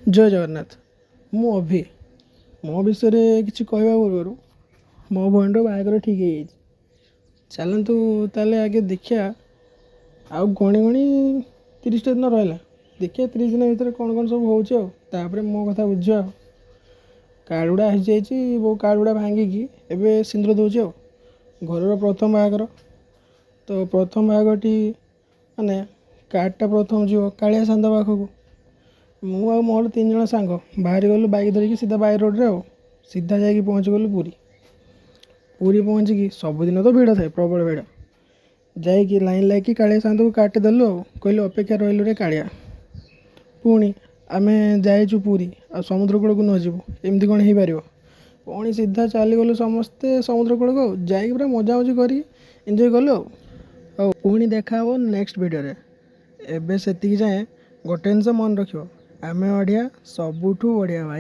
ଜୟ ଜଗନ୍ନାଥ। ମୁଁ ଅଭି। ମୋ ବିଷୟରେ କିଛି କହିବା ପୂର୍ବରୁ ମୋ ଭଉଣୀର ବାହାଘର ଠିକ୍ ହେଇଯାଇଛି। ଚାଲନ୍ତୁ ତାହେଲେ ଆଗେ ଦେଖିବା। ଆଉ ଗଣି ଗଣି 30ଟା ଦିନ ରହିଲା। ଦେଖିବା 30 ଦିନ ଭିତରେ କ'ଣ କ'ଣ ସବୁ ହେଉଛି, ଆଉ ତାପରେ ମୋ କଥା ବୁଝିବା। ଆଉ କାର୍ଡ଼ ଗୁଡ଼ା ଆସିଯାଇଛି। ବୋଉ କାର୍ଡ଼ ଗୁଡ଼ା ଭାଙ୍ଗିକି ଏବେ ସିନ୍ଦୁର ଦେଉଛି। ଆଉ ଘରର ପ୍ରଥମ ବାହାଘର ତ, ପ୍ରଥମ ବାହାଘରଟି ମାନେ କାର୍ଡ଼ଟା ପ୍ରଥମ ଯିବ କାଳିଆ ସାଆନ୍ତ ପାଖକୁ। ମୁଁ ଆଉ ମୋର ତିନି ଜଣ ସାଙ୍ଗ ବାହାରି ଗଲୁ ବାଇକ୍ ଧରିକି ସିଧା ବାଇ ରୋଡ଼ରେ, ଆଉ ସିଧା ଯାଇକି ପହଞ୍ଚିଗଲୁ ପୁରୀ। ପୁରୀ ପହଞ୍ଚିକି, ସବୁଦିନ ତ ଭିଡ଼ ଥାଏ, ପ୍ରବଳ ଭିଡ଼, ଯାଇକି ଲାଇନ୍ ଲାଗିକି କାଳିଆ ସାଆନ୍ତକୁ କାର୍ଡ଼ଟେ ଦେଲୁ ଆଉ କହିଲୁ, "ଅପେକ୍ଷା ରହିଲୁ ରେ କାଳିଆ।" ପୁଣି ଆମେ ଯାଇଛୁ ପୁରୀ ଆଉ ସମୁଦ୍ର କୂଳକୁ ନ ଯିବୁ, ଏମିତି କ'ଣ ହେଇପାରିବ? ପୁଣି ସିଧା ଚାଲିଗଲୁ ସମସ୍ତେ ସମୁଦ୍ର କୂଳକୁ, ଆଉ ଯାଇକି ପୁରା ମଜାମଜି କରିକି ଏନ୍ଜୟ କଲୁ। ଆଉ ହଉ, ପୁଣି ଦେଖା ହେବ ନେକ୍ସଟ ଭିଡ଼ିଓରେ। ଏବେ ସେତିକି ଯାଏଁ ଗୋଟେ ଜିନିଷ ମନେ ରଖିବ, ଆମେ ଓଡ଼ିଆ ସବୁଠୁ ବଢ଼ିଆ ଭାଇ।